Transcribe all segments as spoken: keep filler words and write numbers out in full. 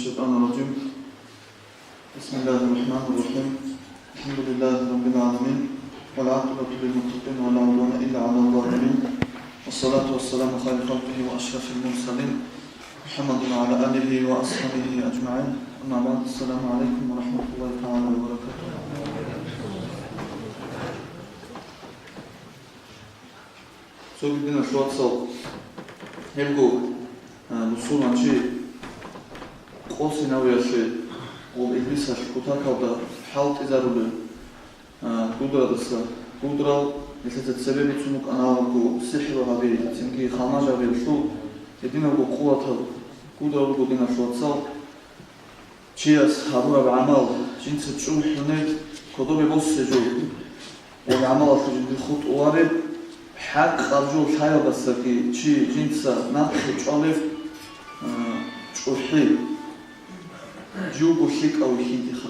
الشيطان الرجيم. بسم الله الرحمن الرحيم. الحمد لله رب العالمين. والعاقبة للمتقين ولا عدوان إلا على الظالمين. والصلاة والسلام خير خلقه وأشرف المرسلين محمد وعلى آله وأصحابه أجمعين. أما بعد. السلام عليكم ورحمة الله تعالى وبركاته. Цоги, диналъул вацал, гьебго, а, мусулманчи къосинавиялъе ва илбисалъ кутакалда хӀалтӀизарулел, а, гудрадаса гудрал, нилъеца цебе бицун букӀана гьабго сихӀру гьаби, цинги халмаж гьабиялъул гьединабго къуватал гудрал руго, диналъул вацал. Чияс гьабураб гӀамал жинца чӀухӀунеб, кодобе босе жо, ва гӀамалалъул жиндир хутӀулареб, хӀакъаб жо лъаялдасаги чи жинца нахъе чӀвалеб, а, чӀухӀи, живго лъикӀав вихьидиха.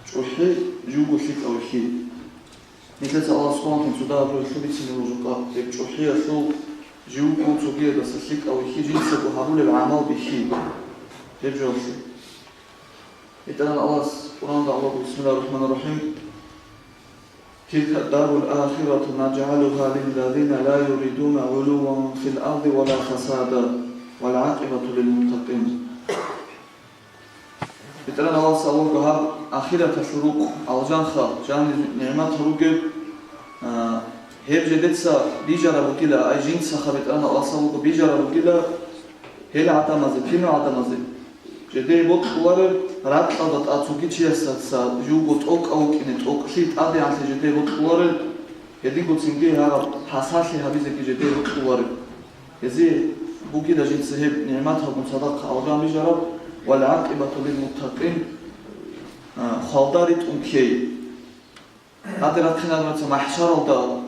ЧӀухӀи, живго лъикӀав вихьи. Нилъеца Аллагьас Къуръаналъ цо дагьаб жоялъул бицине ружукъа, гьеб чӀухӀиялъул живго цогиядаса лъикӀав вихьи, жинцаго гьабулеб гӀамал бихьи. Гьеб жоялъул. БетӀеран Аллагьас Къуръаналда абулаго: بسم الله الرحمن الرحيم. تلك الدار الآخرة نجعلها للذين لا يريدون علوا في الأرض ولا فسادا والعاقبة للمتقين. БетӀеран Аллагьас абулаго: гьаб ахираталъул рукъ, алжанха, жанир нигӀматал ругеб, а, гьеб жидеца бижараб бугила, ай жинцаха, БетӀеран Аллагьас абулаго, бижараб бугила гьел гӀадамазе, кинал гӀадамазе, жидее бокьулареб ракьалда тӀад цоги чиясдаса живго тӀокӀав вукӀине, тӀокӀлъи тӀадегӀанлъи жидее бокьулареб, гьединго цинги гьараб пасалъи гьабизеги жидее бокьулареб. Гьезие бугила жинца гьеб нигӀматалгун цадахъ алжан бижараб, والعاقبة للمتقين, а, хвалда ритӀун ккей. Гьадин рахъинаб мехалъ махӀшаралда,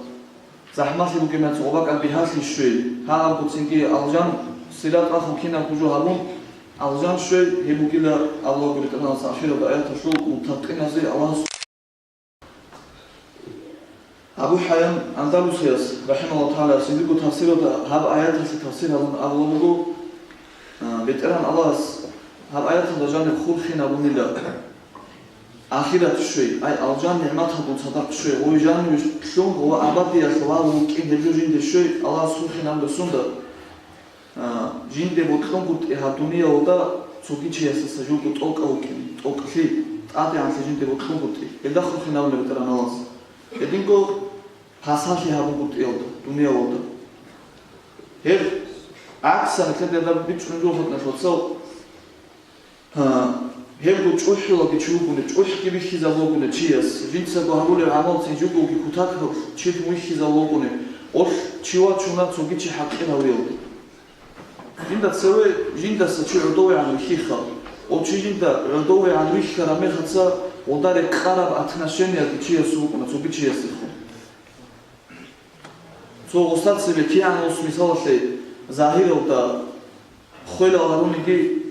захӀмалъи бугеб мехалъ гъобакӀал бигьалъи щвей, гьабго цинги алжан, сират рахун кинабго жо гьабун, алжан щвей, гьеб бугила Аллагьас БетӀергьанас ахиралда аяталъул муттакъиназе Аллагьас. Абу ХӀайян Андалусияс, рахӀимагьуллагьу тагӀала, жиндирго тафсиралда гьаб аяталъе тафсир гьабун абулеб буго, а, БетӀергьан Аллагьас гьаб аяталда жаниб хурхинабунила. Ахират щвей, ай, алжан нигӀматалгун цадахъ щвей, гъой жаниве лъун ва абадиялъ вал вукӀин гьеб жо жинде щвей, Аллагьас хурхинабулеб сунда. А, жинде бокьунгутӀи гьаб дуниялалда цоги чиясдаса живго тӀокӀав вукӀин, тӀокӀлъи, тӀадегӀанлъи жинде бокьунгутӀи, гьелда хурхинабуна БетӀергьан Аллагьас. Гьединго пасалъи гьабунгутӀиялда, дуниялалда. Гьеб гӀаксан, нилъеда гьаб бичӀчӀун жо хутӀна лъоцал, а, гьебго чӀухӀулаги чи вугони, чӀухӀги бихьизабулагуни чияс, жинцаго гьабулеб гӀамалцин живгоги кутакаб чилъун вихьизабулагуни, гъолъ чи вачуна цоги чи хӀакъир гьавиялде. Жинда цеве жиндаса чи гӀодовегӀан вихьиха. О, чи жинда гӀодовегӀан вихьараб мехалъ гъолда рекъараб отношениеги чиясул букӀуна цоги чиясехун. Цо гъосда цебе кигӀан гъос, мисалалъе, загьиралда хвелал гьаруниги,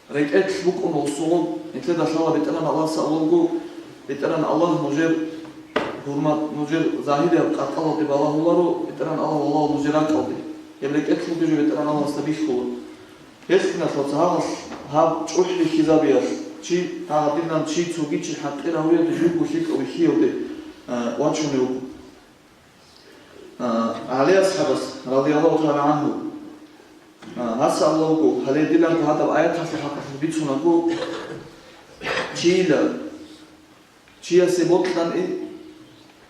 рекӀелъ букӀун гъосул, нилъеда лъала БетӀергьан Аллагьас абулеб буго: БетӀергьан Аллагь нужер гьурмат, нужер загьирияб къаркъалалде балагьуларо, БетӀергьан Аллагь валагьула нужер ракӀалде. Гьеб рекӀелъ бугеб жо БетӀергьан Аллагьасда бихьула. Гьелъ, диналъул вацал, гьаб чӀухӀ бихьизабиялъ чи, гьагъадинан чи цоги чи хӀакъир гьавиялде живго лъикӀав вихьиялде, а, вачунев вуго. А, ГӀали асхӀабас, радияллагьу тагӀала гӀангьу, а, гьас абулеб буго, гьале дилан гьадаб аяталъул хӀакъалъулъ бицунаго, чийила, чиясе бокьани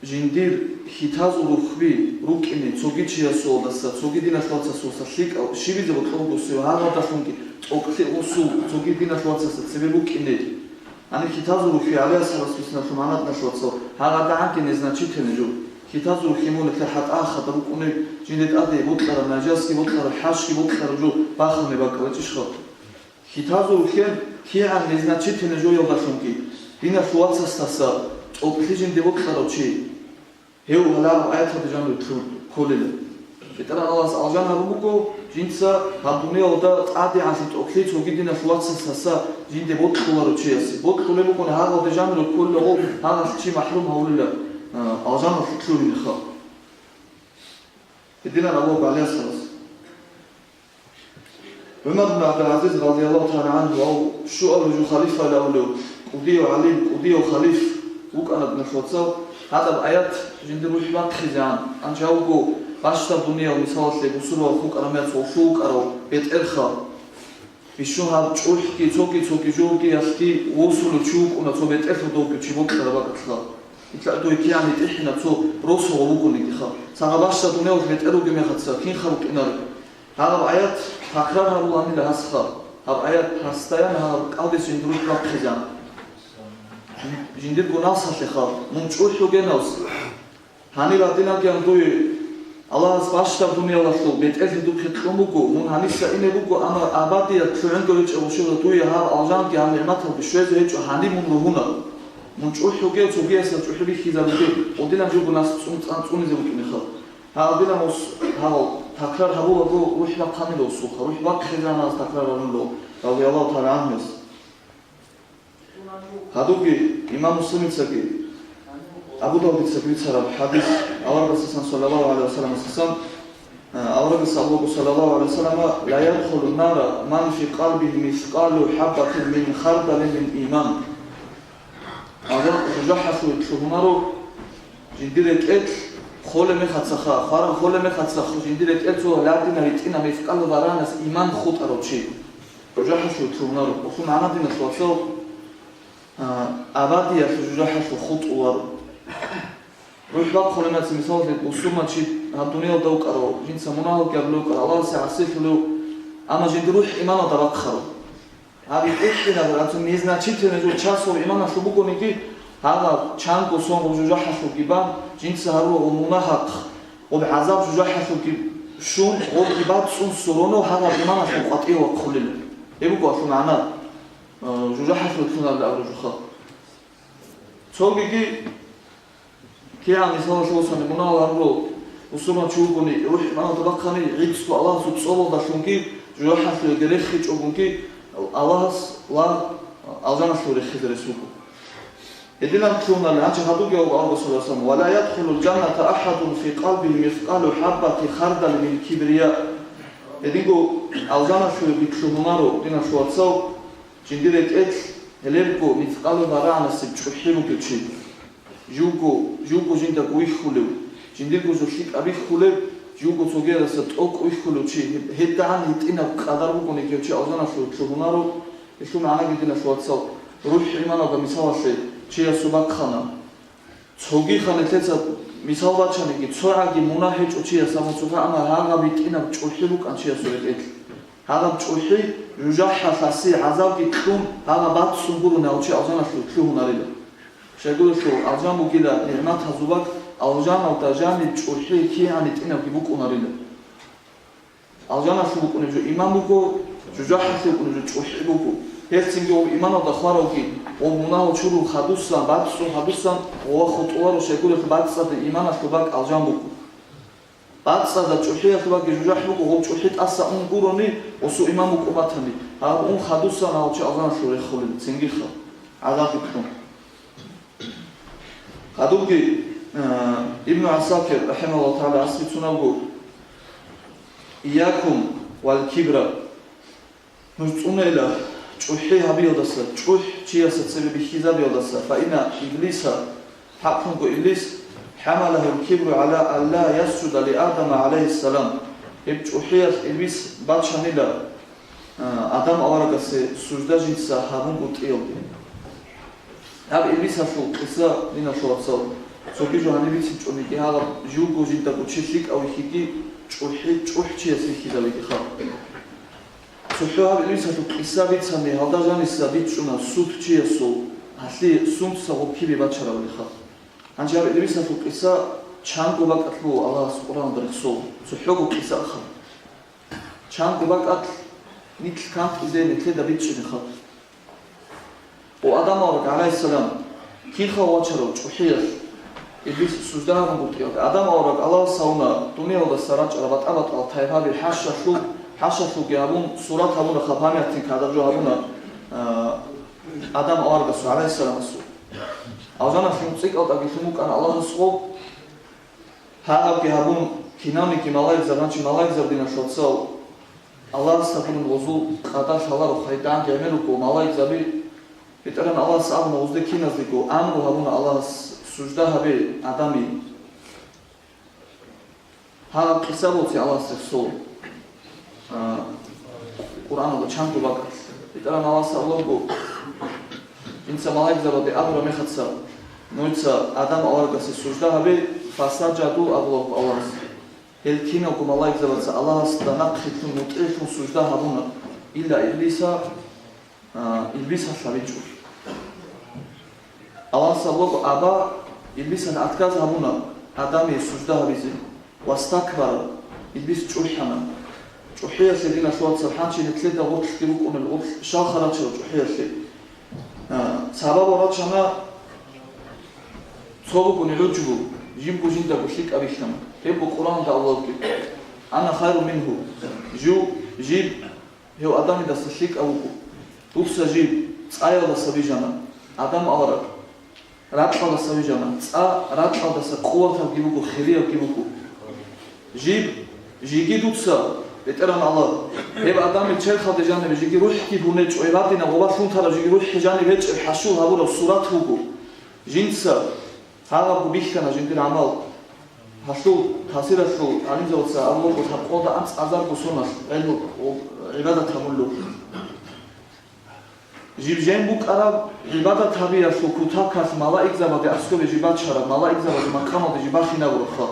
жиндир хьитазул рухӀби рукӀине цоги чиясулдаса, цоги диналъул вацасулдаса лъикӀав щибизе бокьун бугосев, гьагъадалъунги тӀокӀлъи гъосул цоги диналъул вацасда цебе букӀине. Гьаниб хьитазул рухӀби, ГӀали асхӀабас бицунаблъун магӀна, диналъул вацал, гьагъадагӀанги незначительный жо. Хьитазул рухӀби мун нилъер хӀатӀа-хада букӀунеб, жинде тӀаде бокьараб, нажасги бокьараб, хӀашги бокьараб жо бахунеб бакӀалда чӀищха. Хьитазул рухӀби кигӀан незначительный жоялдалъунги, диналъул вацасдаса тӀокӀлъи жинде бокьарав чи. Гьев гьалаб аяталда жаниб лъун кколила. БетӀергьан Аллагьас алжан гьабун буго жинца гьаб дуниялалда тӀадегӀанлъи тӀокӀлъи цоги диналъул вацасдаса жинде бокьуларев чиясе. Бокьулеб букӀуна гьагъалде жаниб кколила гъов, гьагъалъ чи махӀрум гьавулила, а, алжаналъ лъугьинеха. Гьединан абулеб буго ГӀали асхӀабас. ГӀумар ибн ГӀабдул-ГӀазиз радияллагьу тагӀала гӀангьу ва щуабилеб жо халифа абулев кӀудияв гӀалим, кӀудияв халиф вукӀана диналъул вацал, гьадаб аят жиндир рухӀ бахъизегӀан, гьанже гьавго бащдаб дуниял мисалалъе бусурбабаз хутӀараб мехалъ гъолъул вукӀарав бетӀерха. Бищун гьаб чӀухӀги, цоги-цоги жогиялъги восулев чи вукӀуна, цо бетӀерлъун довги чи бокьараб бакӀалъа. Итла дой кигӀан гьитӀинаб цо росугъав вугониги ха. Цо гьаб бащдаб дуниялалъ бетӀер вугеб мехалъ кин хал вукӀинаро. Гьаб аят такрар гьабуланила гьасха. Гьаб аят постоянно гьаб кӀалдиса жиндир рухӀ бахъизегӀан. Жиндирго напсалъе ха, мун чӀухӀ вугевас. Гьанир гьадинабгиян дуе Аллагьас бащдаб дуниялалъул бетӀерлъи духъе кьун буго, мун гьаниса ине буго, амма абадият лъугӀинго гьечӀеб гъушила дуе гьаб алжанги гьаб нигӀматалги щвезе гьечӀо, гьаниб мун ругьуна. Мун чӀухӀ вугев, цогиясда чӀухӀи бихьизабуге, гъодинаб жого нас цӀун-, цӀан-, цӀунизе букӀинеха. Гьадинаб ус гьабал такрар гьабулаго рухӀ бахъанила усулха, рухӀ бахъизегӀан гьас такрар гьарулел, радияллагьу тагӀала гӀангьуяс. Гьадубги имам Муслимицаги Абу Давудицаги бицараб хӀадис, аварагасдасан саллаллагьу гӀалайгьи ва салламасдасан, а, аварагас абулаго саллаллагьу гӀалайгьи ва саллама: «Ла ядхулун нара ман фи къалбигьи мискъалу хӀаббатин мин хардалин мин иман». Гьалда жужахӀалъуве лъугьунаро жиндир рекӀелъ холеб мехалъаха, хвараб холеб мехалъаха, жиндир рекӀелъ цо ладина гьитӀина мискъалу зарранас иман хутӀарав чи. ЖужахӀалъуве лъугьунаро. Гьелъул магӀна диналъул вацал, а, абадиялъул жужахӀалъув хутӀуларо. РухӀ бахъулеб мехалъ, мисалалъе, бусурманчи гьаб дуниялда вукӀарав, жинца мунагьалги гьабулев вукӀарав, Аллагьасе гӀасилъулев, амма жиндир рухӀ иманалда бахъарав. Гьаб гьитӀинаб, гьаб незначительный жо часов иманалъуб бугониги, гьаб чанго сон гъоб жужахӀалъувги бан, жинца гьарурав гъоб мунагьахъ, гъоб гӀазаб жужахӀалъувги щун, гъобги бацӀцӀун, всё равно гьаб иманалъул къватӀиве вахъулила. Гьеб буго гьелъул магӀна, э, жужахӀалъуве лъугьунаро абураб жоха. Цогиги, кигӀан мисалалъе босани, мунагьал гьарурав бусурманчи вугони, рухӀ иманалда бахъани, гӀицӀго Аллагьасул цӀобалдалъунги, жужахӀалъувеги рехичӀогонги, Аллагьас лагъ алжаналъув рехизе рес буго. Гьединан лъугьунаро, гьанже гьадубги абуго аварагас саллаллагьу гӀалайгьи ва саллам: «Ва ла ядхулул жанната ахӀадун фи къалбигьи мискъалу хӀаббати хардалин мин кибрия». Гьединго алжаналъуве лъугьунаро, диналъул вацал, жиндир рекӀелъ гьелебго мискъалу зарранасеб чӀухӀи бугев чи. Живго, живго жиндаго вихьулев, жиндирго жо лъикӀаб бихьулев, живго цогидаса тӀокӀ вихьулев чи, гьеб-, гьедигӀан гьитӀинаб къадар бугониги гьев чи алжаналъуве лъугьунаро. Гьелъул магӀнаги, диналъул вацал, рухӀ иманалда мисалалъе чиясул бахъана. Цогиха нилъеца мисал бачаниги, цогӀаги мунагь гьечӀо чияс абун цоха, амма гьагъаб гьитӀинаб чӀухӀи букӀан чиясул рекӀелъ. Гьагъаб чӀухӀи жужахӀалъасе гӀазабги кьун, гьагъаб бацӀцӀун гурони гьав чи алжаналъув лъугьунарила. Щайгурелъул алжан бугила нигӀматазул бакӀ, алжаналда жаниб чӀухӀи кигӀан гьитӀинабги букӀунарила. Алжаналъув букӀунеб жо иман буго, жужахӀалъув букӀунеб жо чӀухӀи буго. Гьелцинги гъоб иманалда хваравги, гъоб мунагьал чурун хадусан, бацӀцӀун хадусан, гъова хутӀуларо, щайгурелъул бацӀцӀадаб иманалъул бакӀ алжан буго. БацӀцӀадаб чӀухӀиялъул бакӀги жужахӀ буго, гъоб чӀухӀи тӀаса ун гурони, гъосул иман букӀун батани, гьаб ун хадусан гьав чи алжаналъув рехулел, цинги ха, гӀазаб бихьун. Гьадубги, э, Ибну ГӀасакир, рахӀимагьуллагьу тагӀала, гьас бицунеб буго: «Ийякум вал кибра». Нуж цӀунейила чӀухӀи гьабиялдаса, чӀухӀ чиясда цебе бихьизабиялдаса, фаинна иблиса, хӀакълъунго иблис, хӀамалагьул кибру гӀала алла ясжуда ли Адама гӀалайгьиссалам, гьеб чӀухӀиялъ иблис бачанила, а, Адам аварагасе сужда жинца гьабунгутӀиялде. Гьаб иблисалъул къиса, диналъул вацал, цоги жо гьаниб бицинчӀониги, гьагъаб живго жиндаго чи лъикӀав вихьиги, чӀухӀи-, чӀухӀ чияс вихьизавеги ха. ЦохӀо гьаб иблисалъул къиса бицани, гьалда жаниса бичӀчӀуна суд чиясул, гьалъие сунца гъоб кибе бачарабали ха. Гьанже гьаб иблисалъул къиса чанго бакӀалъ буго Аллагьас Къуръаналда рехсол, цохӀого къиса аха. Чанго бакӀалъ нилъ кантӀизе нилъеда бичӀчӀине ха. О, Адам авараг, гӀалайгьиссалам, кинха вачарав чӀухӀиялъ, иблис сужда гьабунгутӀиялъ? Адам авараг Аллагьас гьавуна дуниялдаса рачӀарал батӀа-батӀал тайпаби хӀашалъул, хӀашалъулги гьабун, сурат гьабуна ха, памятник гьадаб жо гьабуна, а, Адам аварагасул, гӀалайгьиссаламасул. Алжаналъул цӀикӀкӀалдагилъун букӀана Аллагьас гъоб. Гьагъабги гьабун, кинавниги малаикзаб, гьанчи малаикзаб, диналъул вацал, Аллагьас абуна гъозул къадар лъаларо, хъайдагӀанги гӀемер руго малаикзаби. БетӀеран Аллагьас абуна гъозде киназдего, амру гьабуна Аллагьас сужда гьабе Адамие. Гьаб къиса буци Аллагьас рехсол, а, Къуръаналда чанго бакӀалъ. БетӀеран Аллагьас абулебго, инса малаикзабаде абураб мехаца, нуца Адам аварагасе сужда гьабе, фасажаду абулебго Аллагьас. Гьел киналго малаикзабаца Аллагьасда нахъилъун, мутӀигӀлъун сужда гьабуна, илла Иблиса, а, Иблисалъ гьабичӀо. Аллагьас абуго, аба, Иблисалъ отказ гьабуна Адамие сужда гьабизе. Вастакбара, Иблис чӀухӀана. ЧӀухӀиялъе, диналъул вацал, гьанже нилъеда гъорлъги рукӀунел гъорлъ щал харачила чӀухӀиялъе. А, сабаб рачана, цо бугони гӀуджбу, жибго жиндаго лъикӀаб бихьана. Гьеб бу Къуръанда Аллагьги: «Ана хайру мингьу», жив, жиб гьев Адамидаса лъикӀав вуго. Дуца жиб цӀаялдаса бижана, Адам авараг, ракьалдаса бижана, цӀа ракьалдаса къуватабги буго, хириябги буго. Жиб, жиги дуца, БетӀеран Аллагь, гьеб Адамил черхалде жанибе жиги рухӀги бунечӀо, гьеб гьадинаб гъобаллъун тараб жиги рухӀ жаниб гьечӀеб хӀашул гьабураб сурат буго. Жинца гьаб бихьана жиндир гӀамал. Гьалъул таъсиралъул гӀалимзабаца абулебго, лъабкъоялда анцӀазарго соналъ гӀелму, гӀибадат гьабулеб. Жиб жен букӀараб гӀибадат гьабиялъул кутакалъ малаикзабаде аскӀобе жиб бачараб, малаикзабаде макъамалде жиб бахинабурабха.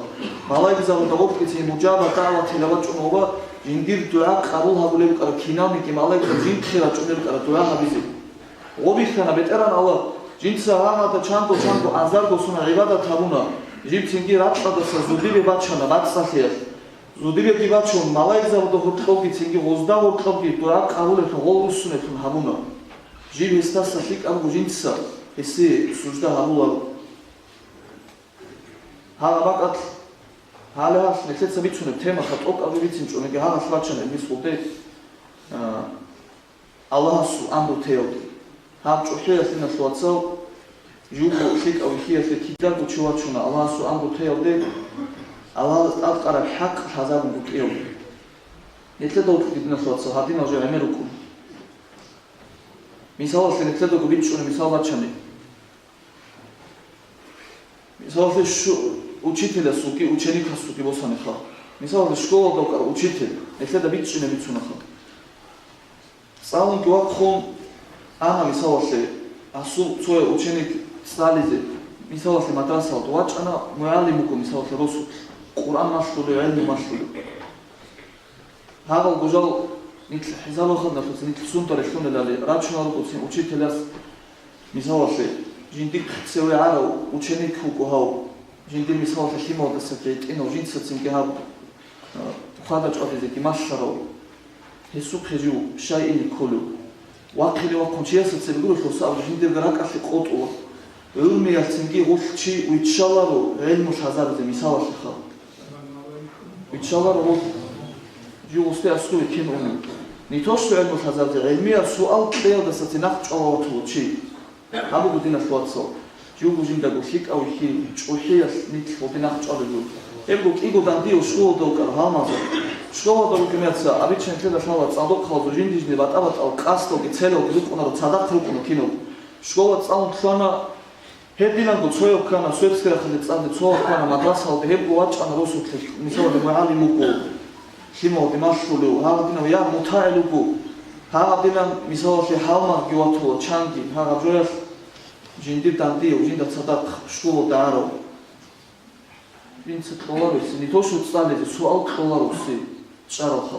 Малаикзабада гъоркьицин мужаба дагӀватила бачӀун ва жиндир дугӀа къабул гьабулеб букӀараб киналниги малаикзаб жинхъе рачӀунеб букӀараб дугӀа гьабизе. Гъо бихьана, БетӀеран Аллагь, жинца гьагъада чанго-чанго азарго соналъ гӀибадат гьабуна, жиб цинги ракьалдаса зудибе бачана бацӀцӀалъиялъ. Зудибеги бачун, малаикзабада гьоркьовги цинги гъозда гьоркьовги дугӀа къабулеблъун гъол руссунеблъун гьабуна. Жиб гьесдаса лъикӀабго жинца гьесие сужда гьабуларо. Гьагъа бакӀалъ, гьале гьалъ нилъеца бицунеб тема, хатӀокӀабги бицинчӀониги гьагъалъ бачана Иблис гъолде, а, Аллагьасул амру теялде. Гьаб чӀухӀиялъ, диналъул вацал, живго лъикӀав вихьиялъе кидаго чи вачуна Аллагьасул амру теялде, Аллагьас тӀадкъараб хӀакъ лъазабун букӀиялде. Нилъеда вукӀиги, диналъул вацал, гьадинал жо гӀемер рукӀун. Мисалалъе, нилъедаго бичӀчӀуна мисал бачани. Мисалалъе, шу-, учителясулги ученикасулги босаниха. Мисалалъе, школалда вукӀарав учитель, нилъеда бичӀчӀине бицунаха. ЦӀалунги вахъун ана, мисалалъе, асул цояв ученик цӀализе, мисалалъе, мадрасалда вачӀана, мугӀалим вуго, мисалалъе, росулъ, Къуръан малъулев, гӀелму малъулев. Гьагъал гужал нилъ хӀисабалъуца нилъ сунда релълъунелали рачунал ругоцин учителяс, мисалалъе, жиндихъ цеве гӀарав ученик вуго гьав, жиндир, мисалалъе, лъималдаса гьитӀинав, жинцацинги гьаб, а, тухада чӀвадизеги малъарав, гьесухъе жив щай ине кколев. Вахъине вахъун чиясда цебе гурелъул сабру жиндирго ракӀалъе къотӀула. ГӀурмиялъцинги гъулъ чи виччаларо гӀелму лъазабизе, мисалалъеха. Виччаларо гъулъ. Жив гъусде аскӀове кин уна. Не то что гӀелму лъазабизе, гӀелмиял суал кьеялдаса цинахъ чӀвала ватула чи. Гьаб буго, диналъул вацал, живго жиндаго лъикӀав вихьи, чӀухӀиялъ нилъ гъоби нахъ чӀвалел руго. Гьебго кӀиго дандие школалда вукӀарав гьалмагъза. Школалда вукӀинеца, обычно нилъеда лъала цӀадахъалазул жинди-жинди батӀа-батӀал къасдалги целалги рукӀунаро, цадахъ рукӀуна киналго. Школа цӀалун лъугьана, гьединанго цояв ккана, светский рахъалде цӀалде цояв ккана мадрасалде, гьебго вачӀана росулъе, мисалалъе, мугӀалим вуго, лъималде малъулев, гьагъадинав я мутагӀил вуго, гьагъадинан, мисалалъе, гьалмагъги ватула, чанги, гьагъаб жоялъ жиндир дандияв, жинда цадахъ школалда гӀарав. Жинца кьолароси, не то что цӀализе, суал кьолароси чӀаралха.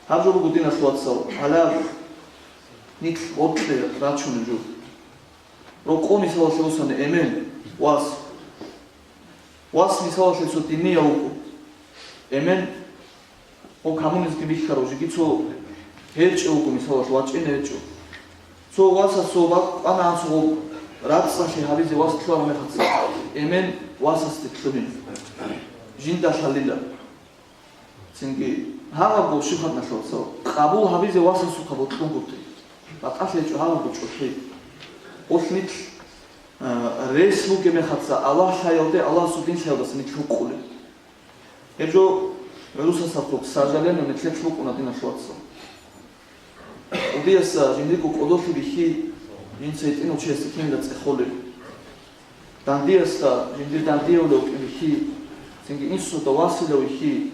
Гьаб жо буго, диналъул вацал, гьалаб нилъ гъоркье рачунеб жо. Рокъо, мисалалъе, босани эмен, вас. Вас, мисалалъе, цо динияв вуго. Эмен, гьев коммунизмги бихьарав, жеги цо гьечӀев вуго, мисалалъе, вачӀине гьечӀо. Цо васас цо бакъ къванагӀан цо гъоб рацӀцӀалъи гьабизе вас лъугьараб мехалъ, эмен васасде лъугьин. Жинда лъалила. Цинги гьагъабго щиб хадналъуца къабул гьабизе васасухъа бокьунгутӀи. БатӀалъи гьечӀо гьагъабго чӀухӀи. Гъулъ нилъ, а, рес бугеб мехалъ Аллагь лъаялде, Аллагьасул дин лъаялдаса нилъ гьукъулеб. Гьеб жо ГӀурусасдалъухъ сажалена метлъелъ букӀуна, диналъул вацал. КӀудияса жиндирго кӀодолъи бихьи, жинца гьитӀинав чиясда кинабго цӀехолеб. Дандиясда жиндир дандиявулев вукӀин бихьи, цинги инсуда василав вихьи,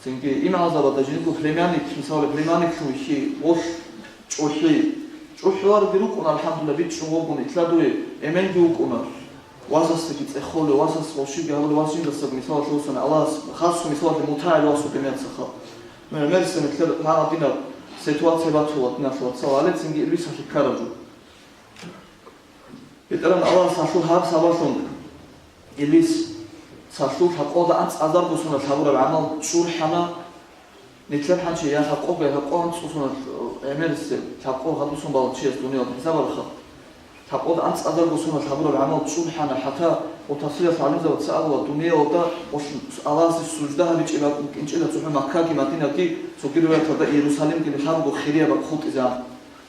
цинги имгӀалзабазда жиндирго племянник, мисалалъе, племянниклъун вихьи, гъолъ чӀухӀи. ЧӀухӀуларебги рукӀуна, алхӀамдулиллагь, бичӀчӀун вугун, итла дуе эменги вукӀуна. Васасдаги цӀехолев, васас гъолъиги гьабулев, вас жиндасаго, мисалалъе, вуссани, Аллагьас хасго, мисалалъе, мутагӀил вас вукӀинецаха. Ну, гӀемерисеб метлел гьагъадинаб ситуация батула, диналъул вацал, гьале цинги илбисалъе ккараб жо. БетӀергьан Аллагьас гьалъул гьаб сабаблъун илбисалъул лъабкъоялда анцӀазарго соналъ гьабураб гӀамал чӀурхӀана. Нилъер хӀанчи я лъабкъого, я лъабкъого анцӀго соналъ, э, гӀемерисел, лъабкъого гьадусан балагьав чияс дуниялда хӀисабалаха. Лъабкъоялда анцӀазарго соналъ гьабураб гӀамал чӀурхӀана, хӀатта мутафсирал гӀалимзабаца абула, дуниялда Аллагьасе сужда гьабичӀеб бакӀ букӀинчӀила цохӀо Маккаги Мадинаги, цоги риваяталда Иерусалимги лъабго хирияб бакӀ хутӀизе.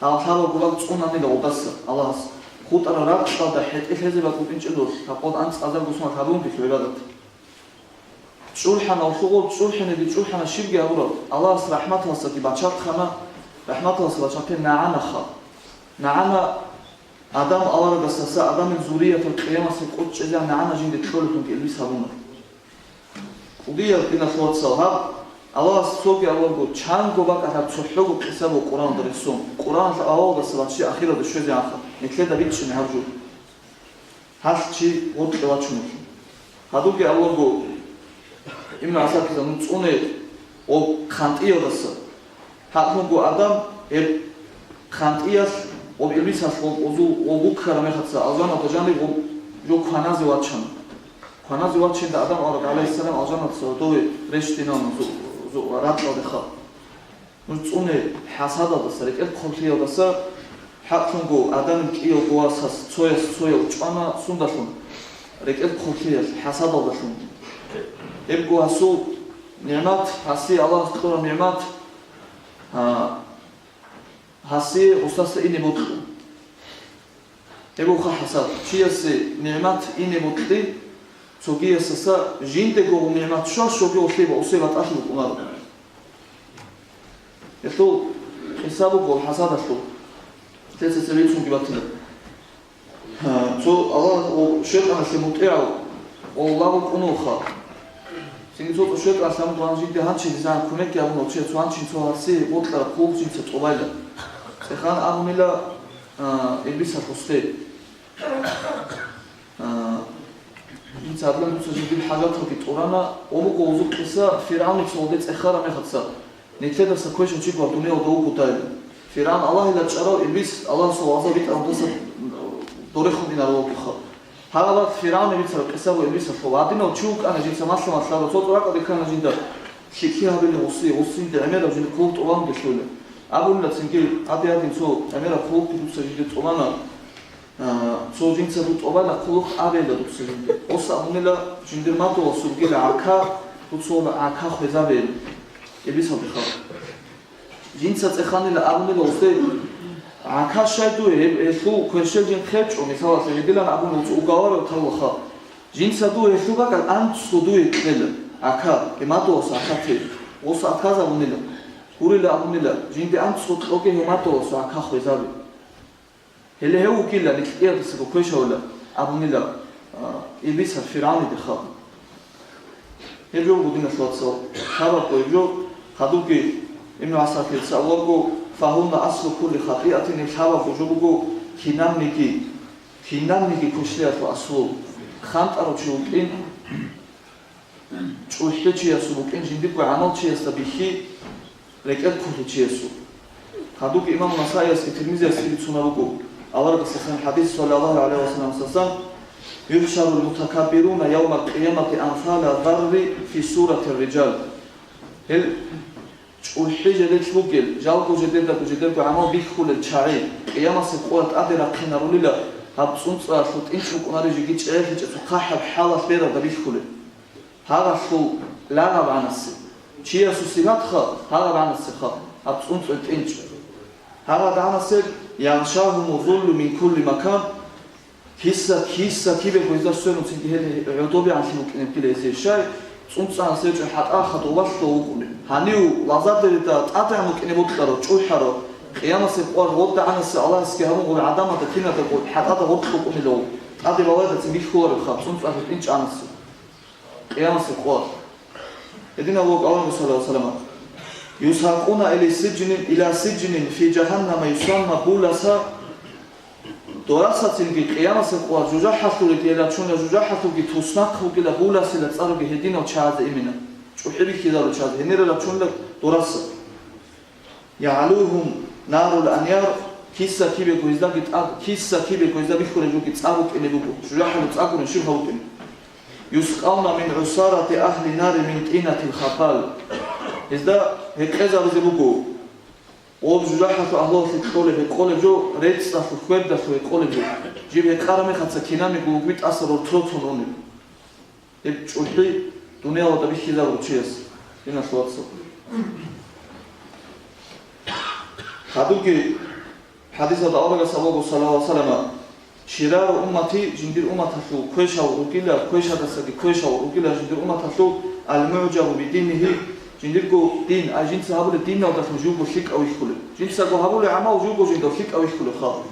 Гьал лъабабго бакӀ цӀунанила гъодаса Аллагьас. ХутӀарал ракьалда хӀетӀе лъезе бакӀ букӀинчӀила лъабкъоялда анцӀазарго соналъ гьабунгелъул гӀибадат. ЧӀурхӀана, гьалъул гъоб чӀурхӀинеги чӀурхӀана, щибги гьабураб. Аллагьас рахӀматалдасаги бачахъана, рахӀматалдаса бачахъе нагӀанаха. НагӀана Адам аварагасдаса Адамил зурриятал къиямасеб къо чӀезегӀан нагӀана жинде кьолеблъунги илбис гьабуна. КӀудияб, диналъул вацал, гьаб Аллагьас цоги аварагасдаго чанго бакӀалъаб цохӀого къиса буго Къуръаналда рехсон. Къуръаналъул авалалдаса ваччи ахиралде щвезегӀанха, нилъеда бичӀчӀине гьаб жо. Гьалъ чи гъоркье вачуналъул. Гьадурги авалаго, Ибн ГӀасакирзабаз цӀуне ва хъантӀиялдаса. ХӀакълъунго Адам гьеб хъантӀиялъ ва иблисалъ ва озул ва гуккараб мехалъ алжаналда жаниб ва жо кваназе вачана. Кваназе вачинда Адам авараг, гӀалайгьиссалам, алжаналъуса гьодове рещтӀинавуна зу-, зу-, ракьалдеха. Нуж цӀуне хӀасадалдаса, рекӀел хъублъиялдаса. ХӀакълъунго Адамил кӀиявго васас цояс цояв чӀвана, сундалъун? РекӀел хъублъиялъ, хӀасадалдалъун. Гьебго гьасул нигӀмат, гьасие Аллагьас кьураб нигӀмат, а, гьасие гъосдаса ине бокьун. Гьеб буго хӀасад. Чиясе нигӀмат ине бокьи, цогиясдаса жиндего гьеб нигӀмат щвалъ, щоги гьелъие босизе батӀалъи букӀунаро. Гьелъул къиса буго хӀасадалъул. Цеце цебе бицунги батила. Гьа, цо Аллагь ва шайтӀаналъе мутӀигӀав ва Аллагь вукӀунаха. Цинги цо-цо шайтӀаналъ гьанже жинде гьанчи дизан кумекги гьабуна, чи цо гьанчин цо гьасие бокьараб хъулухъ жинца тӀубайла. ЦӀехана абунила, а, иблисалъ гъосде. А, жинца гьадинан дуца жиндир хӀажаталги тӀурана, ва буго гьезул къиса ФиргӀавница гьелде цӀехараб мехалъ. Нилъедаса квешав чи гьаб дуниялда вуго дайла. ФиргӀавн Аллагьила чӀарав, иблис Аллагьасул гъазаб битӀараб гьелдаса дорехун инаравулха. Гьаб ФиргӀавнил бицараб къиса буго иблисалъул. Гьадинав чи вукӀана жинца малъа-малъарав, цо-цо ракӀалде ккана жинда лъикӀлъи гьабилин гъосие, гъос жинда гӀемераб жиндир хъулухъ тӀубанги лъугьуна. Абунила цинги, гьаде-гьадин цо гӀемераб хъулухъги дуца жинде тӀубана. А, цо жинца дур тӀубайла хъулухъ абейила дуца жинде. Гъос абунила жиндир мадугьаласул бугила гӀака, дуца гӀака хвезабейила. Иблисалде хал. Жинца цӀеханила абунила гъосде, гӀака щай дуе, гьеб, гьелъул квешел жин хечӀо, мисалалъе, гьедилан абун гъос уговаривал тавлаха. Жинца дуе гьелъул бакӀал анцӀго дуе кьела, гӀака, гьеб мадугьалас гӀака те. Гъос отказабунила. Гурила абунила, жинде анцӀго кьоге гьеб мадугьалас гӀака хвезаби. Гьеле гьев вугила, нилъ кӀиялдасаго квешавила абунила, а, иблисалъ ФиргӀавниде хал. Гьеб жо буго, диналъул вацал, лъабабго гьеб жо. Гьадурги Ибн ГӀасакирца абулаго, «Фагьунна аслу кулли хатӀиатин», гьеб лъабабго жо буго кинабниги, кинабниги квешлъиялъул аслу. ХъантӀарав чи вукӀин, чӀухӀичиясул букӀин, жиндирго гӀамал чиясда бихьи, рекӀел хъублъичиясул. Гьадурги имам Насаиясги Тирмизиясги бицунеб буго, аварагасдасан хӀадис, саллаллагьу гӀалайгьи ва салламасдасан: «ЮхӀшарул мутакаббируна явмал къиямати амсала зарри фи суратир риджал». Гьел чӀухӀи жидеда бугел, жалго жидедаго жидерго гӀамал бихьулел чагӀи, къиямасеб къоялъ тӀаде рахъинарулила, гьаб цӀунцӀаялъул тӀинчӀ букӀунарел жеги чӀегӀерлъичӀеб цо хъахӀаб хӀалалъ бералда бихьулел. Гьагъалъул лагъаб гӀанасе. Чиясул сипатха гьагъаб гӀанасеха, гьаб цӀунцӀул тӀинчӀ. Гьагъаб гӀанасеб: «Ягъшагьуму зуллу мин кулли макан». Киса, киса, кибего гьезда сверун цинги гьел гӀодобегӀанлъи букӀинеб ккела гьезие. Щай? ЦӀунцӀанас гьечӀо хӀатӀа хадуб валъго вукӀунеб. Гьанив лазадерида тӀадегӀан вукӀине бокьаро, чӀухӀаро. Къиямасеб къоялъ гъодагӀанасе Аллагьасги гьабун гъур гӀадамазда киназдаго хӀатӀада гъоркь букӀунелъул тӀаде балайдацин бихьуларебха цӀунцӀалъул тӀинчӀанасе. Къиямасеб къоялъ. Гьединав вукӀа Аварагас, саллаллагьу гӀалайгьи ва саллама: «Юсгьакъуна иля сиджнин, иля сиджнин фи жагьаннама юсамма буласа». Дорасацинги къиямасеб къоялъ жужахӀалъулги рачунила, жужахӀалъулги туснахъ бугила буласила цӀаруги гьединал чагӀазе имина, чӀухӀи бихьизарул чагӀазе, гьенире рачунила дораса. «ЯгӀлугьум нарул аньяр», киса кибего гьездаги тӀад, киса кибего гьезда бихьулеб жоги цӀа букӀине буго, жужахӀалъул цӀа гурин щиб гьаб букӀине. «Юскъавна мин гӀусарати агьли нари мин тӀинатил хабал». Гьезда гьекъезабизе буго. Гъоб жужахӀалъул агьлуялъе кьолеб гьекъолеб жо, рецӀцӀалъул, хьвердалъул гьекъолеб жо. Жиб гьекъараб мехаца кинабниги угби тӀаса рорцротун унеб. Гьеб чӀухӀи дуниялалда бихьизабурав чияс, диналъул вацал. Гьадурги хӀадисалда аварагас абуго, саллаллагьу гӀалайгьи ва саллама: «Ширару уммати», жиндир умматалъул квешав ругила, квешадасаги квешав ругила жиндир умматалъул, «ал-мугӀжабу бидинигьи», жиндирго дин, ай жинца гьабулеб диналдалъун живго лъикӀав вихьулев. Жинцаго гьабулеб гӀамал живго жиндал лъикӀав вихьулев халкъ.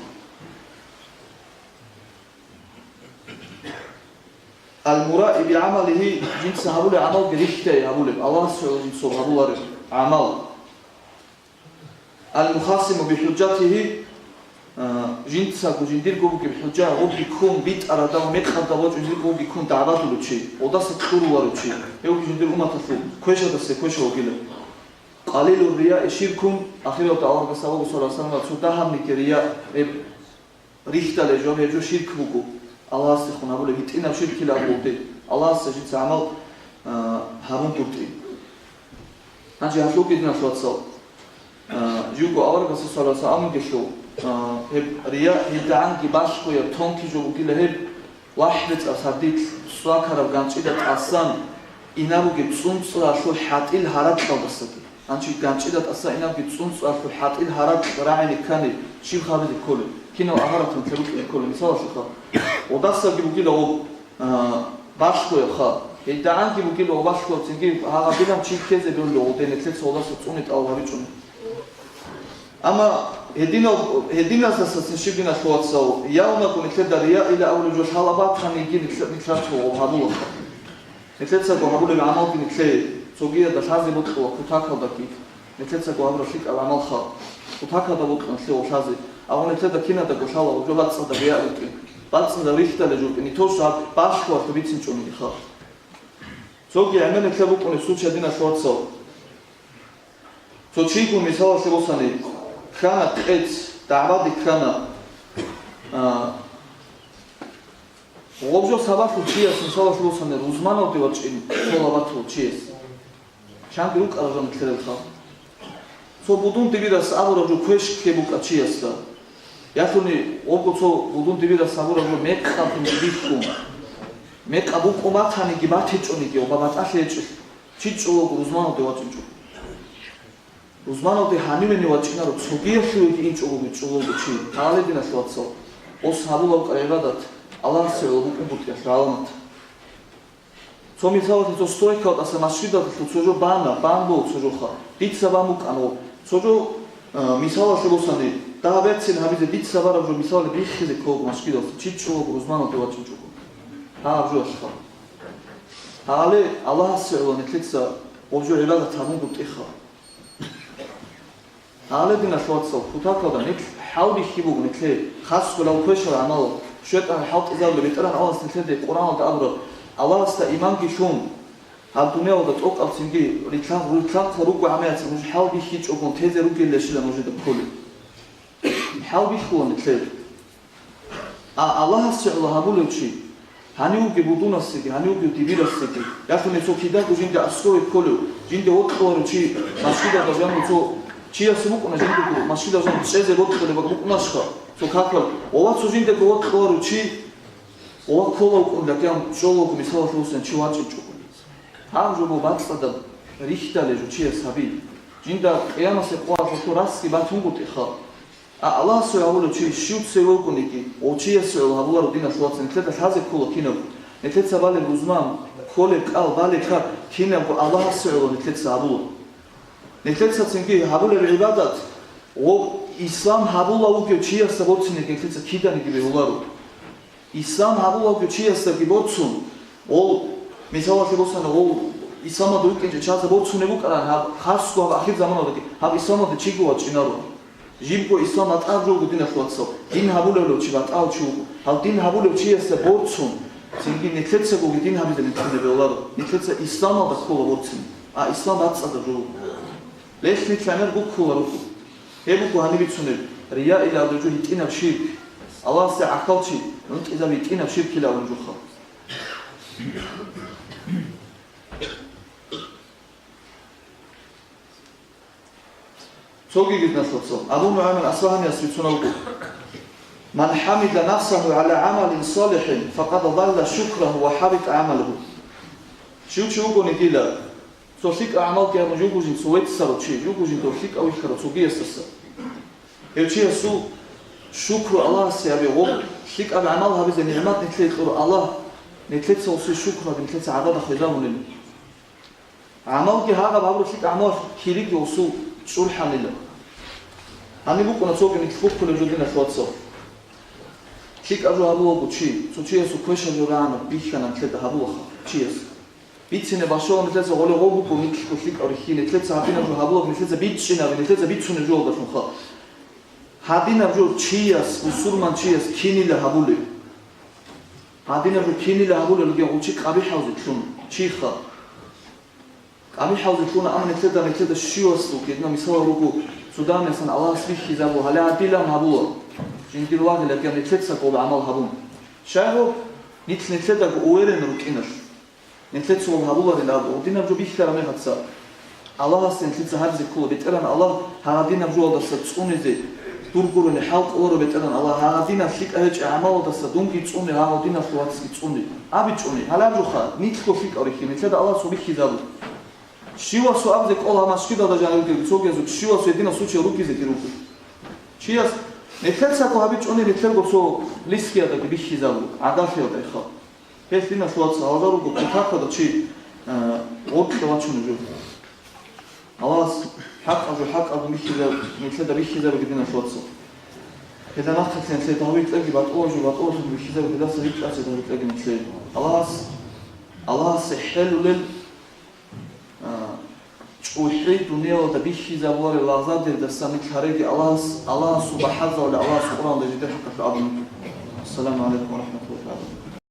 «Ал-мураи бигӀамалигьи», жинца гьабулеб гӀамалги рихьай гьабулеб, Аллагьас гӀоло жинцаго гьабулареб гӀамал. «Ал-мухасиму бихӀужжатигьи», а, жинцаго жиндирго бугеб хӀужа гъобги ккун битӀараб, мекъаб вачӀун жиндирго бугеб ккун дагӀбадулев чи, гъодаса кьуруларев чи, гьев жиндир умматалъул квешадасе квешав вугилан. «Къалилур рияи ширкун», ахиралда аварагас абуго, саллаллагьу гӀалайгьи ва саллама, цо дагьабниги рия, гьеб рихьдалеб жо, гьеб жо ширк буго, Аллагьасдехун гьабулеб гьитӀинаб ширкила абулеб, Аллагьасда жинца гӀамал, а, гьабунгутӀи. Гьанже гьалъул, диналъул вацал, а, живго аварагасда, саллаллагьу гӀалайгьи ва саллам, абунгелъул, а, гьеб рия гьедигӀанги балъгояб тонкий жо бугила гьеб, вахӀ бецӀаб сардилъ цӀвакараб ганчӀида тӀасан инаб бугеб цӀунцӀралъул хӀатӀил гьаракьалдасаги. Гьанже ганчӀида тӀаса инабги цӀунцӀралъул хӀатӀил гьаракь рагӀине ккани, щиб гьабизе кколеб? Кинал агьаратун кколеб? Мисалалъеха, гъодасаги бугила гъоб, а, балъгояб ха. ГьедигӀанги бугила гъоб балъгояб, цинги гьагъабилан чи ккезе бегьула гъоден, нилъеца гъодаса цӀуни тӀалаб гьабичӀони. Амма гьединал-, гьединаздасацин щиб, диналъул вацал, явнагун нилъеда рияила абулеб жо лъала батаниги нилъ-, нилъер цо гъоб гьабулаха. Нилъецаго гьабулеб гӀамалги нилъее цогиялда лъазе бокьула кутакалдаги, нилъецаго гьабураб лъикӀаб гӀамал ха, кутакалда бокьун лъе лъазе, амма нилъеда кинадаго лъала гъоб жо бацӀцӀадаб рия букӀин, бацӀцӀадаб рихьдалеб жо букӀин, нитолъ гьаб балъгоялъул бицинчӀониги ха. Цоги гӀемер нилъер букӀунеб случай, диналъул вацал. Цо чигун, мисалалъе босани, ккана къец, дагӀбаде ккана, а, гъоб жо сабаблъун чияс, мисалалъе босани, рузманалде вачӀин цо лабатул чияс. Чанги рукӀарал жо нилъерал халкъ. Цо будун дибирас абураб жо квеш ккеб букӀа чиясда. Ялъуни гъобго цо будун дибирас абураб жо мекъаб бихьун, мекъаб букӀун батаниги батичӀониги, ва батӀалъи гьечӀелъ. Чи чӀолого рузманалде вачӀинчӀо. Рузманалде гьанивене вачӀинаро, цогиялъувеги инчӀого чӀолого чи. Гьале, диналъул вацал, ос гьабулеб букӀа гӀибадат Аллагьасе гӀоло букӀунгутӀиялъул гӀаламат. Цо мисалалъе, цо стройкалдаса масжидалъул цо жо бана, бан буго цо жоха. Дица бан букӀана гъоб. Цо жо, а, мисалалъе босани, дагьаб берцин гьабизе дица бараб жо мисалалъе биххизе кколго масжидалъе, чи чӀолого рузманалде вачӀинчӀого. Гьаб жо алъа. Гьале Аллагьасе гӀоло нилъеца гъоб жо гӀибадат гьабунгутӀиха. Гьале, диналъул вацал, кутакалда нилъ хӀалбихьи буго нилъее, хасго гьал квешал гӀамал, щветӀарал хӀалтӀизабулеб БетӀергьан Аллагьас нилъеде Къуръаналда абураб, Аллагьасда иманги лъун, гьаб дуниялалда тӀокӀаб цинги рилълъан-, рилълъанхъа руго гӀамаяца нуж хӀалбихьичӀогун тезе ругелищила нужеда кколеб. ХӀалбихьула нилъее. А Аллагьасе гӀоло гьабулев чи, гьанив вугев будунасеги, гьанив вугев дибирасеги, яхъуни цо кидаго жинда аскӀове кколев, жинда вокьуларев чи, машгидалда жанив цо чиясе букӀуна жиндего машгидал жан чӀезе вокьулеб букӀунашха, цо какал, ва цо жиндаго вокьуларев чи, ва ккола вукӀун, лакӀан чӀолого мисалалъе босани чи вачӀинчӀого. Гьаб жо буго бацӀцӀадаб рихьдалеб жо чияс гьаби. Жинда къиямасеб къоялъ гьелъул расги батунгутӀиха. А Аллагьасул гьавулев чи щив цеве вукӀунеги, гъов чиясе гӀоло гьабуларо, диналъул вацал, нилъеда лъазе ккола кинабго. Нилъеца балеб рузман, кколеб кӀал, балеб кар, Кинабго Аллагьасе гӀоло нилъеца гьабула. Нилъеца цинги гьабулеб гӀибадат, гъоб ислам гьабулев вугев чиясда борцине нилъеца киданиги бегьуларо. Ислам гьабулев вугев чиясдаги борцун, гъол, мисалалъе босана, гъол исламалда вукӀинчӀев чиясда борцунеб букӀаран гьаб, хасго гьаб ахирзаманалдаги, гьаб исламалде чиго вачӀинаро. Жибго ислам батӀараб жо буго, диналъул вацал, дин гьабулев чи батӀарав чи вуго. Гьав дин гьабулев чиясда борцун, цинги нилъецагоги дин гьабизе нилъеда бегьуларо, нилъеца исламалда ккола борцин, а ислам бацӀцӀадаб жо буго. Релълъи кканер буккула руго. Гьеб буго гьаниб бицунеб, рияилалда жо гьитӀинаб ширк, Аллагьасде гӀахьалчи, гӀунтӀизаб гьитӀинаб ширкилан жуха. Цоги гьединалъул цо. Абу НугӀайман Асбагьанияс бицунеб буго: «Ман хӀамида нафсагьу гӀала гӀамалин салихӀин, факъад далла шукрагьу ва хӀабитӀа гӀамалугьу». Щив чи вугони дила, цо лъикӀаб гӀамалги гьабун, жугьужин цо веццарав чи, жугьужин дов лъикӀав вихьарав цогиясдаса. Гьев чиясул шукру Аллагьасе гьабе, гъоб лъикӀаб гӀамал гьабизе нигӀмат нилъее кьур Аллагь, нилъеца гьесие шукру гьабе, нилъеца гӀадада хвезабунел. ГӀамалги гьагъаб гьабураб лъикӀаб гӀамал кириги гьесул чӀурхӀанила. Гьаниб букӀуна цоги нилъ буккулеб жо, диналъул вацал. ЛъикӀаб жо гьабулаго чи, цо чиясул квешаб жо рагӀана, бихьана нилъеда гьабулаха чияс. Бицине башалун нилъеца гъоле гъо буго, нилъго лъикӀаб рихьи, нилъеца гьадинаб жо гьабулаб, нилъеца бичӀчӀинабе, нилъеца бицунеб жо гьалдалъунха. Гьадинаб жо чияс, бусурман чияс кинила гьабулеб? Гьадинаб жо кинила гьабулел ругел гъов чи къабихӀалзе лъун, чиха. КъабихӀалзе лъуна, амма нилъеда, нилъеда щивасул, гьединал мисалал руго, цо данасан Аллагьас бихьизабу, гьале гьадилан гьабула, жиндир вагӀилан нилъеца гъоб гӀамал гьабун. Щайгу, нилъ нилъедаго уверен рукӀиналъ. Нилъеца гъоб гьабуларин абу, гьадинаб жо бихьараб мехалъ, Аллагьасде нилъеца гьабизе ккола, БетӀергьан Аллагь, гьагъадинаб жоялдаса цӀунизе дур гурони хӀал кьоларо, БетӀергьан Аллагь, гьагъадинаб лъикӀаб гьечӀеб гӀамалалдаса дунги цӀуне, гьагъадиналъул вацги цӀуне. АбичӀони, гьалаб жоха, нилъго лъикӀаб рихье, нилъеда Аллагьас гьабихьизабу. Щивасул абизе ккола гьаб машгидалда жанивгел цогиязул, щивасул гьединал случай ругезеги руго. Чияс нилъецаго гьабичӀони, нилъерго цо лискиялдаги бихьизабу, гӀадалъиялдайха. Гьелъ, диналъул вацал, гьалда руго кутакалда чи, а, гъоркье вачунеб жо. Аллагьас хӀакъаб жо хӀакъаб бихьизаб-, нилъеда бихьизабиги, диналъул вацал. Гьелда нахъеблъи нилъеда гьаб битӀаги батӀулаб жо батӀулалъун бихьизабиги, гьелдаса рикӀкӀазе гьаб битӀаги нилъее. Аллагьас, Аллагьасе хӀелулел А, чӀухӀи дуниялалда бихьизабуларел лагъзадердасан нилъ гьареги Аллагьас, Аллагьасул бахӀарзавали Аллагьас Къуръанда жидер хӀакъалъулъ абун буго. Ассаламу гӀалайкум ва рахӀматуллагь.